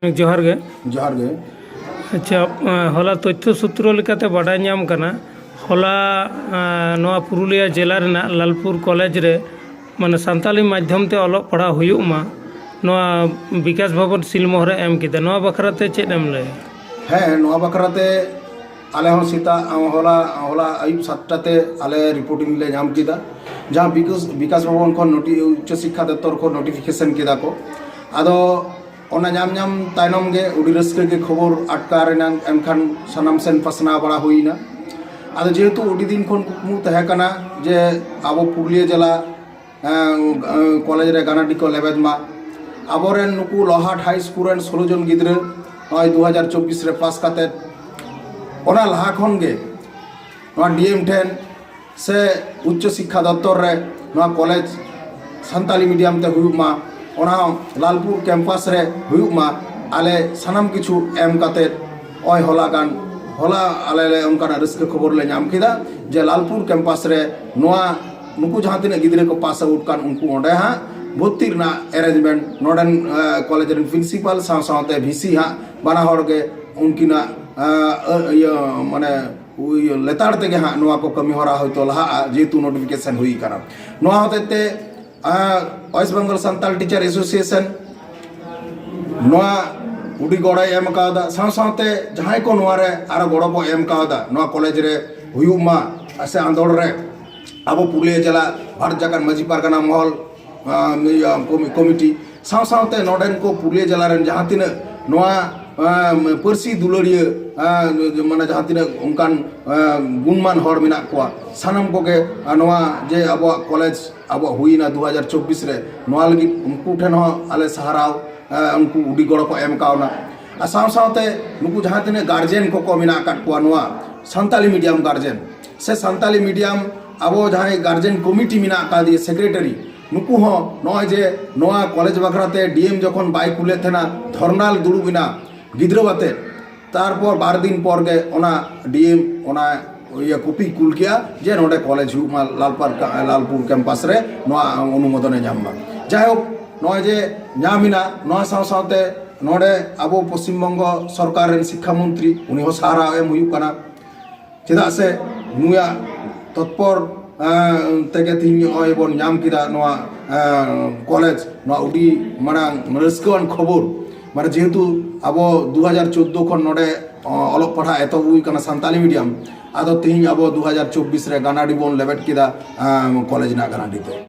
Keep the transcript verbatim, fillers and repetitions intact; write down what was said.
ᱡᱚᱦᱟᱨ ᱜᱮ᱾ ᱡᱚᱦᱟᱨ ᱜᱮ᱾ ᱟᱪᱪᱷᱟ, ᱦᱚᱞᱟ ᱛᱚᱛᱛᱷᱚ ᱥᱩᱛᱨᱚ ᱞᱮᱠᱟᱛᱮ ᱵᱟᱰᱟᱭ ᱧᱟᱢ ᱠᱟᱱᱟ, ᱦᱚᱞᱟ ᱱᱚᱣᱟ ᱯᱩᱨᱩᱞᱤᱭᱟᱹ ᱡᱮᱞᱟ ᱨᱮᱱᱟᱜ ᱞᱟᱞᱯᱩᱨ ᱠᱚᱞᱮᱡᱽ ᱨᱮ ᱢᱟᱱᱮ ᱥᱟᱱᱛᱟᱞᱤ ᱢᱟᱫᱽᱫᱷᱚᱢ ᱛᱮ ᱚᱞᱚᱜ ᱯᱟᱲᱦᱟᱣ ᱦᱩᱭᱩᱜ ᱢᱟ, ᱱᱚᱣᱟ ᱵᱤᱠᱟᱥ ᱵᱷᱚᱵᱚᱱ ᱥᱤᱞᱢᱳᱦᱚᱨᱮ ᱮᱢ ᱠᱮᱫᱟ᱾ ᱱᱚᱣᱟ ᱵᱟᱠᱷᱨᱟ ᱛᱮ ᱪᱮᱫ ᱮᱢ ᱞᱟᱹᱭᱟ? ᱦᱮᱸ, ᱱᱚᱣᱟ ᱵᱟᱠᱷᱨᱟ ᱛᱮ ᱟᱞᱮ ᱦᱚᱸ ᱥᱮᱛᱟᱜ ᱦᱚᱞᱟ ᱦᱚᱞᱟ ᱟᱹᱭᱩᱵ ᱥᱟᱛᱴᱟ ᱛᱮ ᱟᱞᱮ ᱨᱤᱯᱳᱨᱴᱤᱝ ᱞᱮ ᱧᱟᱢ ᱠᱮᱫᱟ, ᱡᱟᱦᱟᱸ ᱵᱤᱠᱟᱥ ᱵᱤᱠᱟᱥ ᱵᱷᱚᱵᱚᱱ ᱠᱷᱚᱱ ᱱᱳᱴᱤ ᱩᱪᱪᱚ ᱥᱤᱠᱠᱷᱟ ᱫᱚᱯᱛᱚᱨ ᱠᱷᱚᱱ ᱱᱳᱴᱤᱯᱷᱤᱠᱮᱥᱚᱱ ᱠᱮᱫᱟ ᱠᱚ᱾ ᱟᱫᱚ ᱚᱱᱟ ᱧᱟᱢ ᱧᱟᱢ ᱛᱟᱭᱱᱚᱢ ᱜᱮ ᱟᱹᱰᱤ ᱨᱟᱹᱥᱠᱟᱹ ᱜᱮ ᱠᱷᱚᱵᱚᱨ ᱟᱴᱠᱟᱨ ᱮᱱᱟ, ᱮᱱᱠᱷᱟᱱ ᱥᱟᱱᱟᱢ ᱥᱮᱱ ᱯᱟᱥᱱᱟᱣ ᱵᱟᱲᱟ ᱦᱩᱭᱱᱟ᱾ ᱟᱫᱚ ᱡᱮᱦᱮᱛᱩ ᱟᱹᱰᱤ ᱫᱤᱱ ᱠᱷᱚᱱ ᱠᱩᱠᱢᱩ ᱛᱟᱦᱮᱸ ᱠᱟᱱᱟ ᱡᱮ ᱟᱵᱚ ᱯᱩᱨᱩᱞᱤᱭᱟᱹ ᱡᱮᱞᱟ ᱠᱚᱞᱮᱡᱽ ᱨᱮ ᱜᱟᱱᱟᱰᱤ ᱠᱚ ᱞᱮᱵᱮᱫ ᱢᱟ᱾ ᱟᱵᱚᱨᱮᱱ ᱱᱩᱠᱩ ᱞᱚᱦᱟᱴ ᱦᱟᱭ ᱥᱠᱩᱞ ᱨᱮᱱ ᱥᱳᱞᱳ ᱡᱚᱱ ᱜᱤᱫᱽᱨᱟᱹ ᱱᱚᱜᱼᱚᱭ ᱫᱩ ᱦᱟᱡᱟᱨ ᱪᱚᱵᱵᱤᱥ ᱨᱮ ᱯᱟᱥ ᱠᱟᱛᱮᱫ, ᱚᱱᱟ ᱞᱟᱦᱟ ᱠᱷᱚᱱ ᱜᱮ ᱱᱚᱣᱟ ᱰᱤ ᱮᱢ ᱴᱷᱮᱱ ᱥᱮ ᱩᱪᱪᱚ ᱥᱤᱠᱠᱷᱟ ᱫᱚᱯᱛᱚᱨ ᱨᱮ ᱱᱚᱣᱟ ᱠᱚᱞᱮᱡᱽ ᱥᱟᱱᱛᱟᱞᱤ ᱢᱤᱰᱤᱭᱟᱢ ᱛᱮ ᱦᱩᱭᱩᱜ ᱢᱟ, ᱚᱱᱟ ᱦᱚᱸ ᱞᱟᱞᱯᱩᱨ ᱠᱮᱢᱯᱟᱥ ᱨᱮ ᱦᱩᱭᱩᱜ ᱢᱟ᱾ ᱟᱞᱮ ᱥᱟᱱᱟᱢ ᱠᱤᱪᱷᱩ ᱮᱢ ᱠᱟᱛᱮᱫ ᱱᱚᱜᱼᱚᱭ ᱦᱚᱞᱟ ᱜᱟᱱ ᱦᱚᱞᱟ ᱟᱞᱮ ᱞᱮ ᱚᱱᱠᱟᱱᱟᱜ ᱨᱟᱹᱥᱠᱟᱹ ᱠᱷᱚᱵᱚᱨ ᱞᱮ ᱧᱟᱢ ᱠᱮᱫᱟ ᱡᱮ ᱞᱟᱞᱯᱩᱨ ᱠᱮᱢᱯᱟᱥ ᱨᱮ ᱱᱚᱣᱟ ᱱᱩᱠᱩ ᱡᱟᱦᱟᱸ ᱛᱤᱱᱟᱹᱜ ᱜᱤᱫᱽᱨᱟᱹ ᱠᱚ ᱯᱟᱥ ᱟᱣᱩᱴ ᱠᱟᱱ ᱩᱱᱠᱩ ᱚᱸᱰᱮ ᱦᱟᱸᱜ ᱵᱷᱚᱨᱛᱤ ᱨᱮᱱᱟᱜ ᱮᱨᱮᱧᱡᱽᱢᱮᱱᱴ ᱱᱚᱰᱮᱱ ᱠᱚᱞᱮᱡᱽ ᱨᱮᱱ ᱯᱨᱤᱱᱥᱤᱯᱟᱞ ᱥᱟᱶ ᱥᱟᱶᱛᱮ ᱵᱷᱤ ᱥᱤ ᱦᱟᱸᱜ ᱵᱟᱱᱟ ᱦᱚᱲ ᱜᱮ ᱩᱱᱠᱤᱱᱟᱜ ᱤᱭᱟᱹ ᱢᱟᱱᱮ ᱞᱮᱛᱟᱲ ᱛᱮᱜᱮ ᱦᱟᱸᱜ ᱱᱚᱣᱟ ᱠᱚ ᱠᱟᱹᱢᱤ ᱦᱚᱨᱟ ᱦᱚᱭᱛᱳ ᱞᱟᱦᱟᱜᱼᱟ, ᱡᱮᱦᱮᱛᱩ ᱱᱳᱴᱤᱯᱷᱤᱠᱮᱥᱚᱱ ᱦᱩᱭ ᱟᱠᱟᱱᱟ᱾ ᱱᱚᱣᱟ ᱦᱚᱛᱮᱡ ᱛᱮ West Bengal Santal teacher association ᱱᱚᱣᱟ ᱩᱰᱤ ᱜᱚᱲᱚᱭ ᱮᱢ ᱠᱟᱣᱫᱟ᱾ ᱥᱟᱶ ᱥᱟᱶᱛᱮ ᱡᱟᱦᱟᱸᱭ ᱠᱚ ᱱᱚᱣᱟ ᱨᱮ ᱟᱨᱚ ᱜᱚᱲᱚ ᱠᱚ ᱮᱢ ᱠᱟᱣᱫᱟ, ᱱᱚᱣᱟ ᱠᱚᱞᱮᱡᱽ ᱨᱮ ᱦᱩᱭᱩᱜ ᱢᱟ ᱥᱮ ᱟᱸᱫᱳᱲ ᱨᱮ ᱟᱵᱚ ᱯᱩᱨᱩᱞᱤᱭᱟᱹ ᱡᱮᱞᱟ ᱵᱷᱟᱨᱚᱛ ᱡᱟᱠᱟᱛ ᱢᱟᱹᱡᱷᱤ ᱯᱟᱨᱜᱟᱱᱟ ᱢᱚᱦᱚᱞ ᱠᱚᱢᱤᱴᱤ ᱥᱟᱶ ᱥᱟᱶᱛᱮ ᱱᱚᱰᱮᱱ ᱠᱚ ᱯᱩᱨᱩᱞᱤᱭᱟᱹ ᱡᱮᱞᱟ ᱨᱮᱱ ᱡᱟᱦᱟᱸ ᱛᱤᱱᱟᱹᱜ ᱱᱚᱣᱟ ᱯᱟᱹᱨᱥᱤ ᱫᱩᱞᱟᱹᱲᱤᱭᱟᱹ ᱢᱟᱱᱮ ᱡᱟᱦᱟᱸ ᱛᱤᱱᱟᱹᱜ ᱚᱱᱠᱟᱱ ᱜᱩᱱᱢᱟᱱ ᱦᱚᱲ ᱢᱮᱱᱟᱜ ᱠᱚᱣᱟ, ᱥᱟᱱᱟᱢ ᱠᱚᱜᱮ ᱱᱚᱣᱟ ᱡᱮ ᱟᱵᱚᱣᱟᱜ ᱠᱚᱞᱮᱡᱽ ᱟᱵᱚᱣᱟᱜ ᱦᱩᱭᱱᱟ ᱫᱩ ᱦᱟᱡᱟᱨ ᱪᱚᱵᱵᱤᱥ ᱨᱮ, ᱱᱚᱣᱟ ᱞᱟᱹᱜᱤᱫ ᱩᱱᱠᱩ ᱴᱷᱮᱱ ᱦᱚᱸ ᱟᱞᱮ ᱥᱟᱦᱟᱨᱟᱣ, ᱩᱱᱠᱩ ᱩᱰᱤ ᱜᱚᱲᱚ ᱠᱚ ᱮᱢ ᱠᱟᱣᱱᱟ᱾ ᱟᱨ ᱥᱟᱶ ᱥᱟᱶᱛᱮ ᱱᱩᱠᱩ ᱡᱟᱦᱟᱸ ᱛᱤᱱᱟᱹᱜ ᱜᱟᱨᱡᱮᱱ ᱠᱚᱠᱚ ᱢᱮᱱᱟᱜ ᱟᱠᱟᱫ ᱠᱚᱣᱟ, ᱱᱚᱣᱟ ᱥᱟᱱᱛᱟᱞᱤ ᱢᱤᱰᱤᱭᱟᱢ ᱜᱟᱨᱡᱮᱱ ᱥᱮ ᱥᱟᱱᱛᱟᱞᱤ ᱢᱤᱰᱤᱭᱟᱢ ᱟᱵᱚ ᱡᱟᱦᱟᱸᱭ ᱜᱟᱨᱡᱮᱱ ᱠᱚᱢᱤᱴᱤ ᱢᱮᱱᱟᱜ ᱟᱠᱟᱫᱮᱭᱟ, ᱥᱮᱠᱨᱮᱴᱟᱨᱤ, ᱱᱩᱠᱩ ᱦᱚᱸ ᱱᱚᱜᱼᱚᱭ ᱡᱮ ᱱᱚᱣᱟ ᱠᱚᱞᱮᱡᱽ ᱵᱟᱠᱷᱨᱟ ᱛᱮ ᱰᱤ ᱮᱢ ᱡᱚᱠᱷᱚᱱ ᱵᱟᱭ ᱠᱩᱞᱮᱫ ᱛᱟᱦᱮᱱᱟ, ᱫᱷᱚᱨᱱᱟ ᱫᱩᱲᱩᱵ ᱮᱱᱟ ᱜᱤᱫᱽᱨᱟᱹ ᱟᱛᱮ, ᱛᱟᱨᱯᱚᱨ ᱵᱟᱨ ᱫᱤᱱ ᱯᱚᱨ ᱜᱮ ᱚᱱᱟ ᱰᱤ ᱮᱢ ᱚᱱᱟ ᱤᱭᱟᱹ ᱠᱚᱯᱤ ᱠᱩᱞ ᱠᱮᱜᱼᱟ ᱡᱮ ᱱᱚᱰᱮ ᱠᱚᱞᱮᱡᱽ ᱦᱩᱭᱩᱜ ᱢᱟ ᱞᱟᱞᱯᱟᱨ ᱞᱟᱞᱯᱩᱨ ᱠᱮᱢᱯᱟᱥ ᱨᱮ, ᱱᱚᱣᱟ ᱚᱱᱩᱢᱳᱫᱚᱱᱮ ᱧᱟᱢ ᱢᱟ᱾ ᱡᱟᱭᱦᱳᱠ, ᱱᱚᱜᱼᱚᱭ ᱡᱮ ᱧᱟᱢ ᱮᱱᱟ, ᱱᱚᱣᱟ ᱥᱟᱶ ᱥᱟᱶᱛᱮ ᱱᱚᱰᱮ ᱟᱵᱚ ᱯᱚᱥᱪᱤᱢ ᱵᱚᱝᱜᱚ ᱥᱚᱨᱠᱟᱨ ᱨᱮᱱ ᱥᱤᱠᱠᱷᱟ ᱢᱚᱱᱛᱨᱤ, ᱩᱱᱤ ᱦᱚᱸ ᱥᱟᱨᱦᱟᱣ ᱮᱢ ᱦᱩᱭᱩᱜ ᱠᱟᱱᱟ᱾ ᱪᱮᱫᱟᱜ ᱥᱮ ᱱᱩᱭᱟᱜ ᱛᱚᱛᱯᱚᱨ ᱛᱮᱜᱮ ᱛᱮᱦᱮᱧ ᱱᱚᱜᱼᱚᱭ ᱵᱚᱱ ᱧᱟᱢ ᱠᱮᱫᱟ ᱱᱚᱣᱟ ᱠᱚᱞᱮᱡᱽ, ᱱᱚᱣᱟ ᱟᱹᱰᱤ ᱢᱟᱨᱟᱝ ᱨᱟᱹᱥᱠᱟᱹᱣᱟᱱ ᱠᱷᱚᱵᱚᱨ᱾ ᱢᱟᱱᱮ ᱡᱮᱦᱮᱛᱩ ᱟᱵᱚ ᱫᱩ ᱦᱟᱡᱟᱨ ᱪᱳᱫᱽᱫᱳ ᱠᱷᱚᱱ ᱱᱚᱰᱮ ᱚᱞᱚᱜ ᱯᱟᱲᱦᱟᱜ ᱮᱛᱚᱦᱚᱵ ᱦᱩᱭ ᱠᱟᱱᱟ ᱥᱟᱱᱛᱟᱞᱤ ᱢᱤᱰᱤᱭᱟᱢ, ᱟᱫᱚ ᱛᱮᱦᱮᱧ ᱟᱵᱚ ᱫᱩ ᱦᱟᱡᱟᱨ ᱪᱚᱵᱽᱵᱤᱥ ᱨᱮ ᱜᱟᱱᱟᱰᱤ ᱵᱚᱱ ᱞᱮᱵᱮᱫ ᱠᱮᱫᱟ ᱠᱚᱞᱮᱡᱽ ᱨᱮᱱᱟᱜ ᱜᱟᱱᱟᱰᱤ ᱛᱮ᱾